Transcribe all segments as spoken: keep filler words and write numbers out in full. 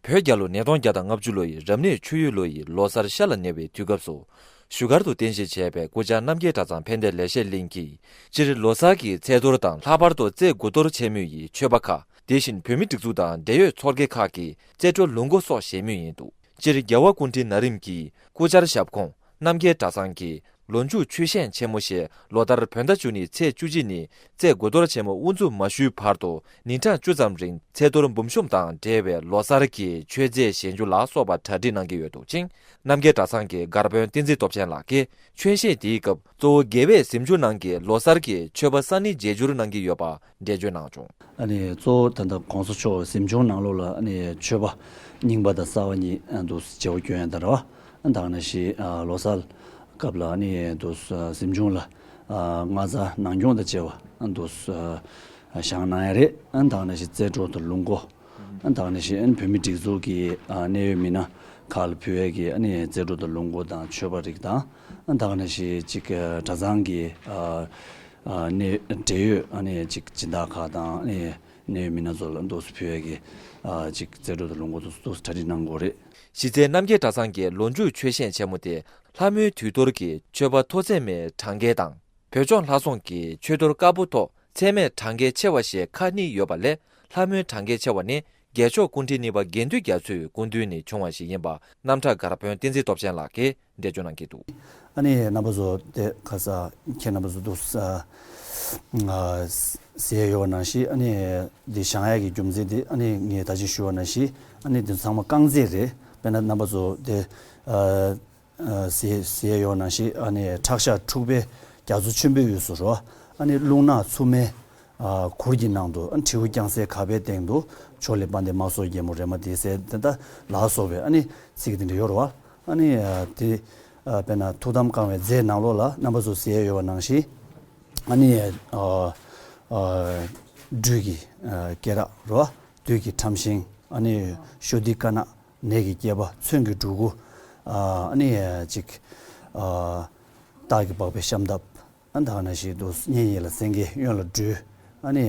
བོད་རྒྱལ་ལོ་ཉིས་སྟོང་བརྒྱ་དང་ལྔ་བཅུ་ལོ་ཡི་རབ་གནས་ཆུ་ཡོས་ལོ་ཡི་ལོ་གསར་ཤར་ལ་ཉེ་བའི་དུས་སྐབས་སུ། བཞུགས་སྒར་དུ་རྟེན་གཞི་བྱས་པའི་སྐུ་བཅར་རྣམ་རྒྱལ་གྲྭ་ཚང་ཕན་བདེ་ལེགས་བཤད་གླིང་གིས། སྤྱིར་ལོ་གསར་གྱི་ཚེས་གཏོར་དང་། ལྷག་པར་དུ་རྩེ་དགུ་གཏོར་ཆེན་མོ་ཡི་མཆོད་པ་ཁག་དེ་བཞིན་བོད་མིའི་སྒྲིག་འཛུགས་དང་འབྲེལ་ཡོད་ཚོགས་སྡེ་ཁག་གི་རྩེ་སྤྲོ་ལུང་སྒོ་སོགས་བཞེངས་མུས་ཡིན་འདུག་སྤྱིར་རྒྱལ་བ་སྐུ་ཕྲེང་ན་རིམ་གྱི་སྐུ་བཅར་ཞབས་ཁོངས་རྣམ་རྒྱལ་གྲྭ་ཚང་གི་ལོ་མཇུག་ཆོས་གཞས་ཆེན་མོ་ཞེས། ལོ་ལྟར་བོད་ཟླ་བཅུ་གཉིས་ཚེས་བཅུ་གཅིག་ཉིན་རྩེ་དགུ་གཏོར་ཆེན་མོ་དབུ་འཛུགས་མ་ཞུས་བར་དུ་ཉིན་གྲངས་བཅུ་ཙམ་རིང་ཚེས་གཏོར་འབུམ་ཤོམ་དང་འབྲེལ་བའི་ལོ་གསར་གྱི་མཆོད་རྫས་བཞེས་རྒྱུ་ལ་སོགས་པ་གྲ་སྒྲིག་གནང་གི་ཡོད་འདུག་ཅིང་། རྣམ་རྒྱལ་གྲྭ་ཚང་གི་སྒར་དཔོན་བསྟན་འཛིན་སྟོབས་ཆེན་ལགས་ཀྱིས་ཆོས་གཞས་དེའི་སྐབས་གཙོ་བོ་དགེ་བའི་གཟིམ་ཆུང་ནང་གི་ལོ་གསར་གྱི་མཆོད་པ་གསར་རྙིང་རྗེས་འཇུག་གནང་གི་ཡོད་པ་འགྲེལ་བརྗོད་གནང་བྱུང་། ཨ་ནི་གཙོ་བོ་ད་ལྟ་གོང་ས་མཆོག་གཟིམ་ཆུང་ནང་ལོགས་ལ་ཨ་ནི་མཆོད་པ་རྙིང་པ་དང་གསར་པ་གཉིས་ཨ་འདུག་བརྗེ་པོ་སྐྱོན་ཡ་ད་ར་བ། ཨ་ད་ག་ནང་བཞིན་ཨ་ལོ་གསར་སྐབས་ལ་ཨ་ནི་འདུག་གཟིམ་ཆུང་ལ་ཨ་སྔ་ཚར་ནང་སྐྱོང་དང་བཅས་པ་ཨ་འདུག་བཞེངས་གནང་ཡ་རེད། ཨ་ད་ག་ནང་བཞིན་རྩེ་སྤྲོ་དང་ལུང་སྒོ། ཨ་ད་ག་ནང་བཞིན་ཨ་ནི་བོད་མི་སྒྲིག་འཛུགས་ཀྱི་ཨ་གནད་ཡོད་མི་སྣ་ཁག་ལ་ཕུལ་ཡ་གི་ཨ་ནི་རྩེ་སྤྲོ་དང་ལུང་སྒོ་དང་མཆོད་པ་རིགས་དང་། ཨ་ད་ག་ནང་བཞིན་ཅིག་གྲྭ་ཚང་གི་ཨ་ཨ་ནི་འབྲེལ་ཡོད་ཨ་ནི་ཅིག་སྦྱིན་བདག་ཁག་དང་ཨ་ནི་གནད་ཡོད་མི་སྣ་ཚོ་ལ་འདུག་སེ་ཕུལ་ཡ་གི་ཨ་ཅིག་རྩེ་སྤྲོ་དང་ལུང་སྒོ་འདུག་སེ་འདུག་སེ་གྲ་སྒྲིག་གནང་དགོས་རེད། གཞི་རྩའི་རྣམ་རྒྱལ་གྲྭ་ཚང་གི་ལོ་མཇུག་ཆོས་གཞས་ཆེན་མོ་དེ་ལྷ་མོའི་དུས་གཏོར་གྱི་མཆོད་པ་ཐོག་ཚད་མའི་གྲངས་ཀའི་དང་། བོད་ལྗོངས་ལྷ་སྲུང་གི་མཆོད་གཏོར་དཀར་པོ་ཐོག་ཚད་མའི་གྲངས་ཀའི་ཆེ་བ་ཞེས་ཁག་གཉིས་ཡོད་པ་ལས། ལྷ་མོའི་གྲངས་ཀའི་ཆེ་བ་ནི་རྒྱལ་མཆོག་སྐུ་ཕྲེང་གཉིས་པ་དགེ་འདུན་རྒྱ་མཚོའི་སྐུ་མདུན་ནས་བྱུང་བ་ཞིག་ཡིན་པ་རྣམ་གྲྭ་སྒར་དཔོན་བསྟན་འཛིན་སྟོབས་ཆེན་ལགས་ཀྱིས་འགྲེལ་བརྗོད་གནང་གི་འདུག། ཨ་ནི་རྣམ་པ་ཚོ་དེ་ཁ་ས་ཁྱེད་རྣམ་པ་ཚོ་འདུག་ས་ཟེར་ཡོད་པ་ནང་བཞིན། ཨ་ནི་འདི་བཞེངས་ཡག་གི་རྒྱུ་མཚན་དེ་ཨ་ནི་ངས་ད་ཅི་ཞུས་པ་ནང་བཞིན། ཨ་ནི་འདི་ཚང་མ་རྐང་རྩེད་རེད། དཔེར་ན་རྣམ་པ་ཚོ་དེ་ཨ་ཨ་ཟེར་ཟེར་ཡོད་པ་ནང་བཞིན། ཨ་ནི་ཁྲག་ཞག་འཁྲུགས་པའི་རྒྱ་མཚོ་ཆེན་པོའི་དབུས་སུ་རོ། ཨ་ནི་རླུང་ནག་འཚུབ་མའི་ཨ་གུར་གྱི་ནང་དུ། ཨ་ནི་དྲེའུ་རྐྱང་སའི་གར་པའི་སྟེང་དུ། ཕྱོགས་ལས་དཔལ་ལྡན་དམག་ཟོར་རྒྱལ་མོ་རེ་མ་ཏི་ཟེར་དེ་ལྟ་ལ་སོགས་པའི་ཨ་ནི་ཚིག་དེ་འདྲ་ཡོད་རེད་བ། ཨ་ནི་ཨ་དེ་ཨ་དཔེར་ན་ཐུགས་དམ་བསྐང་བའི་རྫས་ནང་ལོགས་ལ་རྣམ་པ་ཚོ་ཟེར་ཡོད་པ་ནང་བཞིན། ཨ་ནི་ཨ་ཨ་སྦྲུལ་གྱི་ཨ་སྐེ་རགས་རེད་བ། བདུད་ཀྱི་ཁྲམ་ཤིང་། ཨ་ནི་ཤོ་ཏི་ཀ་ན། ནས་ཀྱི་སྐྱེས་པ། མཚོན་གྱི་སྦྲུལ་སྐུ། ཨ་ནི་ཅིག་ཨ་སྟག་གི་པགས་པའི་ཤམ་ཐབས། ཨ་ད་ག་ནང་བཞིན་དུ་གཉེན་ཉེ་ལ་སེང་གེ། གཡོན་ལ་སྦྲུལ། ཨ་ནི་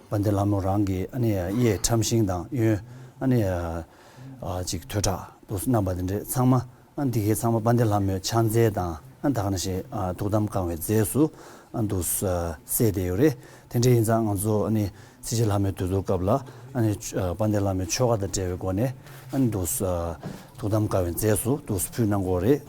དཔལ་ལྡན་ལྷ་མོ་རང་གི་ཨ་ནི་གཡས་ཁྲམ་ཤིང་དང་གཡོན། ཨ་ནི་ཨ་ཅིག་ཐོད་ཁྲག་དུ་བསྣམས་པ་དེ་འདྲས་ཚང་མ། ཨ་འདི་གའི་ཚང་མ་དཔལ་ལྡན་ལྷ་མོའི་ཕྱག་རྫས་དང་། ཨ་ད་ག་ནང་བཞིན་ཨ་ཐུགས་དམ་བསྐང་བའི་རྫས་སུ་ཨ་འདུག་སེ་གསལ་བསྡད་ཡོད་རེད། དེ་འདྲ་ཡིན་ཙང་ང་ཚོ་ཨ་ནི་ཚེས་བཅུ་ལྷ་མོའི་དུས་གཏོར་སྐབས་ལ་ཨ་ནི་ཨ་དཔལ་ལྡན་ལྷ་མོའི་ཆོ་ག་དང་འབྲེལ་བའི་སྒོ་ནས་ཨ་ནི་འདུག་སེ་ཐུགས་དམ་བསྐང་བའི་རྫས་སུ་འདུག་སེ་ཕུལ་གནང་དགོས་རེད།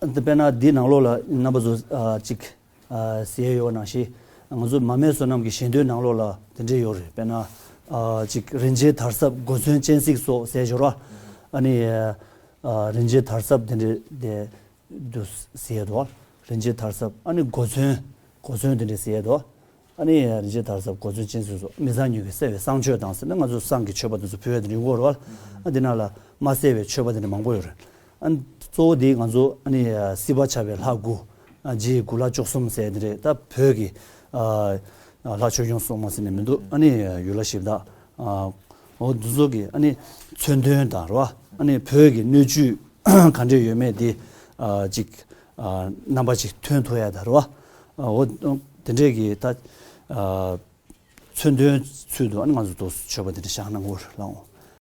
ཨ་དཔེར་ན་འདི་ནང་ལོགས་ལ་རྣམ་པ་ཚོ་ཨ་ཅིག་ཨ་ཟེར་ཡོད་ནང་བཞིན། ང་ཚོ་མ་སྨད་བསོད་ནམས་ཀྱི་ཞལ་འདོན་ནང་ལོགས་ལ་དེ་འདྲས་ཡོད་རེད། དཔེར་ན་ཨ་ཅིག་རིན་ཆེན་དར་ཟབ་གོ་མཚོན་སྤྱན་གཟིགས་སོགས་ཟེར་ཡོད་རེད་བ། ཨ་ནི་ཨ་རིན་ཆེན་དར་ཟབ་དེ་འདྲས་དེ་འདུག་ཟེར་ཡོད་དོ། རིན་ཆེན་དར་ཟབ། ཨ་ནི་གོ་མཚོན། གོ་མཚོན་དེ་འདྲས་ཟེར་ཡོད་དོ། ཨ་ནི་རིན་ཆེན་དར་ཟབ་གོ་མཚོན་སྤྱན་གཟིགས་སོགས། མི་བཟང་ཉུལ་བའི་བསད་པའི་བསང་མཆོད་དང་ཟེར་ན། ང་ཚོ་བསང་གི་མཆོད་པ་དེ་ཚོ་ཕུལ་བའི་དེ་འདྲས་ཡོད་རེད་བ། ཨ་དེ་ནང་ལ་མ་བསད་པའི་མཆོད་པ་དེ་འདྲས་མང་པོ་ཡོད་རེད། ཨ་གཙོ་བོ་དེ་ང་ཚོ་ཨ་ནི་སྲིད་པ་ཆགས་པའི་ལྷ་དགུ། ཨ་རྗེ་དགུ་ལྷ་བཅུ་གསུམ་ཟེར་དེ་རེད། ད་བོད་ཀྱི་ཨ་ལྷ་ཆོས་སྐྱོང་སྲུང་མ་ཟེར་ནས་མི་འདུག། ཨ་ནི་ཡུལ་ལྷ་གཞི་བདག། ཨ་འོ་འདི་ཚོ་གི་ཨ་ནི་མཚོན་དོན་དང་རེད་བ། ཨ་ནི་བོད་ཀྱི་སྣོད་བཅུད་ག་འདྲས་ཡོད་མེད་དེ་ཨ་ཅིག་ཨ་རྣམ་པ་ཅིག་ཐོན་ཐུབ་ཡ་ད་རེད་བ། ཨ་འོ་དེ་འདྲས་ཀྱི་ད་ཨ་མཚོན་དོན་ཚུལ་དུ་ཨ་ནི་ང་ཚོ་འདུག་སེ་མཆོད་པ་དེ་འདྲ་བཞེངས་གནང་དགོས་རེད་ལགས།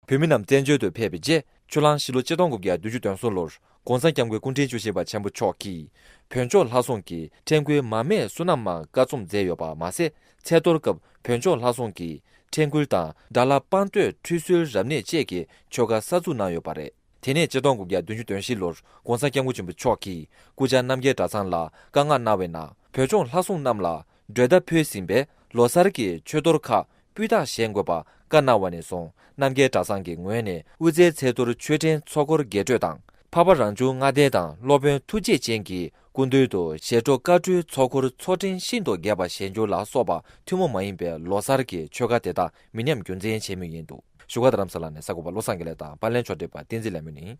བོད་མི་རྣམས་བཙན་བྱོལ་དུ་ཕེབས་པའི་རྗེས། ཆུ་གླང་ཕྱི་ལོ་ཆིག་སྟོང་དགུ་བརྒྱ་བདུན་ཅུ་དོན་གསུམ་ལོར་༸གོང་ས་༸སྐྱབས་མགོན་སྐུ་ཕྲེང་བཅུ་བཞི་པ་ཆེན་པོ་མཆོག་གིས་བོད་ལྗོངས་ལྷ་སྲུང་གི་ཁྲེང་ཀོན་མ་སྨད་བསོད་ནམས་མང་བཀའ་རྩོམ་མཛད་ཡོད་པ་མ་ཟད། ཚེས་གཏོར་སྐབས་བོད་ལྗོངས་ལྷ་སྲུང་གི་ཁྲེང་ཀོན་དང་དགྲ་ལྷ་དཔང་བསྟོད་ཁྲུས་གསོལ་རབ་གནས་བཅས་ཀྱི་ཆོ་ག་གསར་འཛུགས་གནང་ཡོད་པ་རེད། དེ་ནས་ཆིག་སྟོང་དགུ་བརྒྱ་བདུན་ཅུ་དོན་བཞི་ལོར་༸གོང་ས་༸སྐྱབས་མགོན་ཆེན་པོ་མཆོག་གིས་སྐུ་བཅར་རྣམ་རྒྱལ་གྲྭ་ཚང་ལ་བཀའ་མངགས་གནང་བའི་ནང་། བོད་ལྗོངས་ལྷ་སྲུང་རྣམས་ལ་གྲོས་བརྡ་ཕུལ་ཟིན་པས། ལོ་གསར་གྱི་མཆོད་གཏོར་ཁག་སྤུས་དག་བཞེངས་དགོས་པ་བཀའ་གནང་བ་ནས་བཟུང་། རྣམ་རྒྱལ་གྲྭ་ཚང་གི་ངོས་ནས་དབུ་རྩེའི་ཚེས་གཏོར་མཆོད་ཕྲེང་ཚོགས་འཁོར་རྒྱས་སྤྲོས་དང་། འཕགས་པ་རང་བྱུང་ལྔ་ལྡན་དང་སློབ་དཔོན་ཐུགས་རྗེ་ཅན་གྱི་སྐུ་མདུན་དུ་ཞལ་དྲོ་བཀའ་འཁྲོལ་ཚོགས་འཁོར་ཚོགས་ཕྲེང་ཤིན་ཏུ་རྒྱས་པ་བཞེངས་རྒྱུ་ལ་སོགས་པ་ཐུན་མོང་མ་ཡིན་པའི་ལོ་གསར་གྱི་ཆོ་ག་དེ་དག་མི་ཉམས་རྒྱུན་འཛིན་བྱེད་མུས་ཡིན་འདུག། བཞུགས་སྒར་རྡ་རམ་ས་ལ་ནས་གསར་འགོད་པ་བློ་བཟང་དགེ་ལེགས་དང་པར་ལེན་ཕྱོགས་སྒྲིག་པ་བསྟན་འཛིན་ལས་མོ་ནི།